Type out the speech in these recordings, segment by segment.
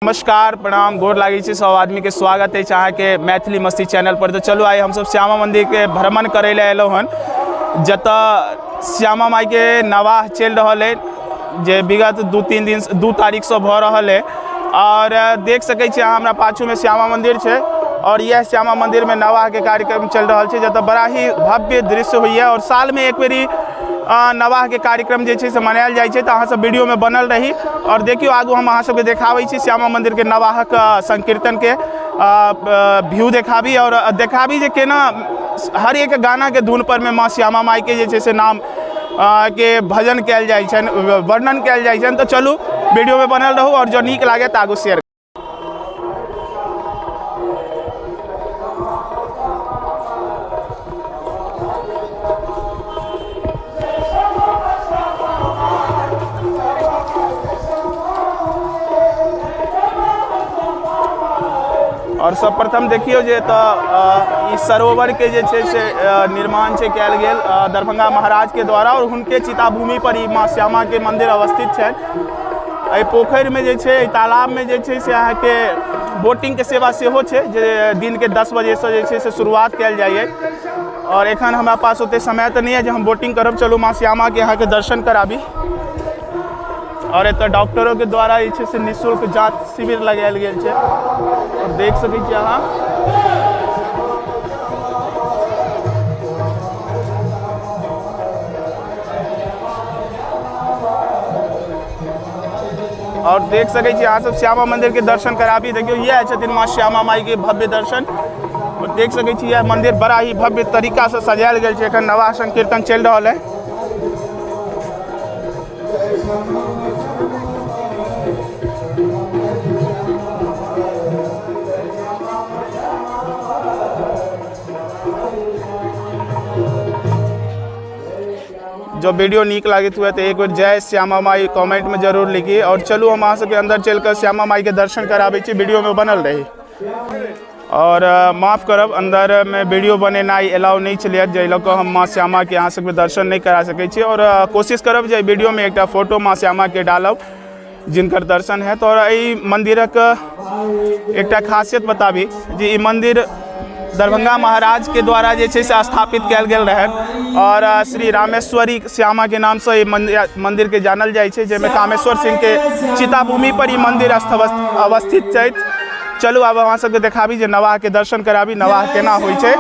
नमस्कार, प्रणाम, गोर लागै छी सब आदमी के। स्वागत अछि अहाँके मैथिली मस्ती चैनल पर। तो चलू आइ हमसब श्यामा मंदिर के भ्रमण करै लए एलहुँ हन, जतऽ श्यामा माई के नवाह चलि रहल है, जे विगत 2-3 दिन 2 तारीख से भऽ रहल है। और देख सकै छी अहाँ हमरा पाछू में श्यामा मंदिर छै और यह श्यामा मंदिर में नवाह के कार्यक्रम चलि रहल छै, जतऽ बड़ा ही भव्य दृश्य होइए। और साल में एक बेरी नवाह के कार्यक्रम जे छै से मनायल जाइ छै। तऽ अहाँ सब वीडियो में बनल रही और देखियौ आगू हम अहाँ सबके देखाबै छी श्यामा मंदिर के नवाहक संकीर्तन के व्यू देखाबी और देखाबी जे केना हर एक गाना के धुन पर में माँ श्यामा माई के जे छै से नाम के भजन कयल जाइ छनि, वर्णन कयल जाइ छनि। तऽ चलू वीडियो में बनल रहू और जो नीक लागे तऽ आगू शेयर। और सर्वप्रथम देखियौ जे तऽ ई सरोवर के जे छै से निर्माण छै कयल गेल दरभंगा महाराज के द्वारा और हुनके चिता भूमि पर ई माँ श्यामा के मंदिर अवस्थित छनि। एहि पोखरिमे जे छै, एहि तालाबमे जे छै से अहाँके बोटिंगके सेवा सेहो छै, जे दिनके 10 बजेसँ जे छै से शुरुआत कयल जाइए। और एखन हमरा पास ओते समय तऽ नहि यऽ जे हम बोटिंग करब। चलू माँ श्यामाके अहाँके दर्शन कराबी। और एतऽ डॉक्टरोके द्वारा जे छै से निःशुल्क जाँच शिविर लगायल गेल छै और देख सकै छी अहाँ। और देख सकै छी अहाँ सब श्यामा मंदिर के दर्शन कराबी। देखियौ इएह छथिन माँ श्यामा माई के भव्य दर्शन। और देख सकै छी यह मंदिर बड़ा ही भव्य तरीका से सजायल गेल छै। एखन नवाह संकीर्तन चलि रहल है। जो वीडियो नीक लागैत हुए तो एक बेर जय श्यामा माई कमेंट में जरूर लिखी। और चलू हम अहाँ सबके अंदर चलि कऽ श्यामा माई के दर्शन कराबै छी, वीडियो में बनल रही। और माफ करब, अंदर में वीडियो बनेनाइ अलाउ नहीं छलैए, जाहि लऽ कऽ हम माँ श्यामा के अहाँ सबके दर्शन नहीं करा सकै छी। और कोशिश करब जे वीडियो में एकटा फोटो माँ श्यामा के डालब जिनकर दर्शन हैत। और एहि मंदिरक एकटा खासियत बताबी जे ई मंदिर दरभंगा महाराज के द्वारा जे छै से स्थापित कयल गेल रहनि और श्री रामेश्वरी श्यामा के नामसँ ई मंदिर के जानल जाइ छै, जाहिमे कामेश्वर सिंह के चिताभूमि पर ई मंदिर अवस्थित छै। चलू आब अहाँ सबके देखाबी जे नवाह के दर्शन कराबी, नवाह केना होइ छै।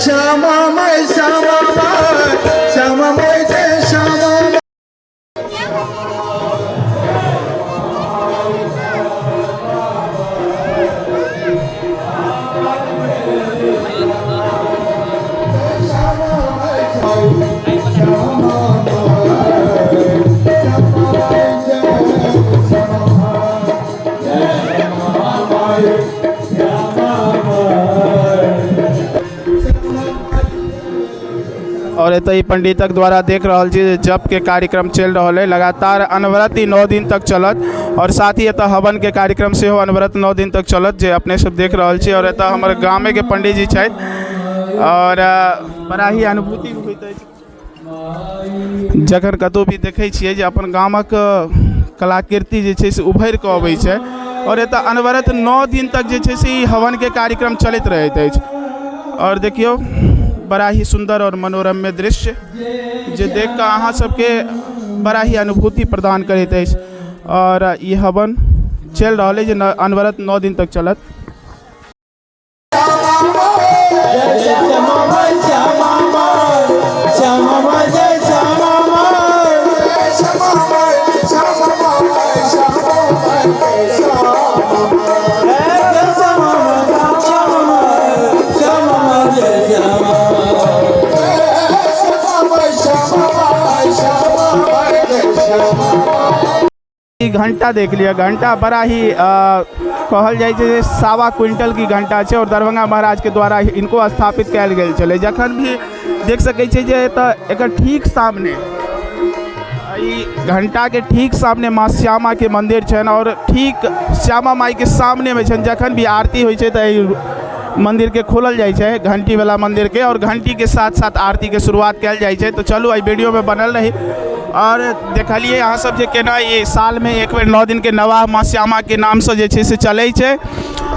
श्यामा माई, श्यामा माई, श्यामा आओर एतऽ ई पण्डितक द्वारा देख रहल छी जे जपके कार्यक्रम चलि रहल अइ। लगातार अनवरत ई 9 दिन तक चलत आओर साथ ही एतऽ हवनके कार्यक्रम सेहो अनवरत 9 दिन तक चलत, जे अपने सब देख रहल छी। आओर एतऽ हमर गामेके पण्डितजी छथि आओर बड़ा ही अनुभूति होइत अछि जखन कतहु भी देखै छियै जे अपन गामक कलाकृति जे छै से उभरि कऽ अबै छै। आओर एतऽ अनवरत 9 दिन तक जे छै से ई हवनके कार्यक्रम चलैत रहैत अछि। आओर देखियौ, बड़ा ही सुन्दर आओर मनोरम्य दृश्य जे देख कऽ अहाँ सबके बड़ा ही अनुभूति प्रदान करैत अछि। आओर ई हवन चलि रहल अछि जे अनवरत 9 दिन तक चलत। ई घंटा देख लिअ, घंटा बड़ा ही कहल जाइ छै जे 1.25 क्विंटल की घंटा छै आओर दरभंगा महाराजके द्वारा हिनको स्थापित कयल गेल छलै। जखन भी देख सकै छियै जे एतऽ एकर ठीक सामने, ई घंटाके ठीक सामने माँ श्यामाके मन्दिर छनि आओर ठीक श्यामा माइके सामनेमे छनि। जखन भी आरती होइ छै तऽ एहि मन्दिरके खोलल जाइ छै, घंटीवला मन्दिरके, आओर घंटीके साथ साथ आरतीके शुरुआत कयल जाइ छै। तऽ चलू, एहि वीडियोमे बनल रही। आओर देखलियै अहाँ सब जे केना ई सालमे एक बेर 9 दिनके नवाह माँ श्यामाके नामसँ जे छै से चलै छै।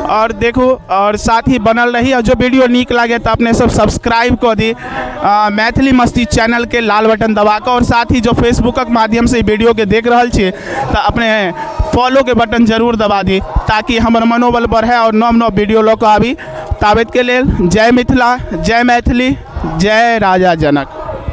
आओर देखू आओर साथ ही बनल रही। आओर जो वीडियो नीक लागे तऽ अपने सब सब्सक्राइब कऽ दी मैथिली मस्ती चैनलके लाल बटन दबा कऽ। आओर साथ ही जो फेसबुकक माध्यमसँ ई वीडियोके देख रहल छियै तऽ अपने फॉलोके बटन जरूर दबा दी, ताकि हमर मनोबल बढ़ै आओर नव नव वीडियो लऽ कऽ आबी। ताबतके लेल जय मिथिला, जय मैथिली, जय राजा जनक।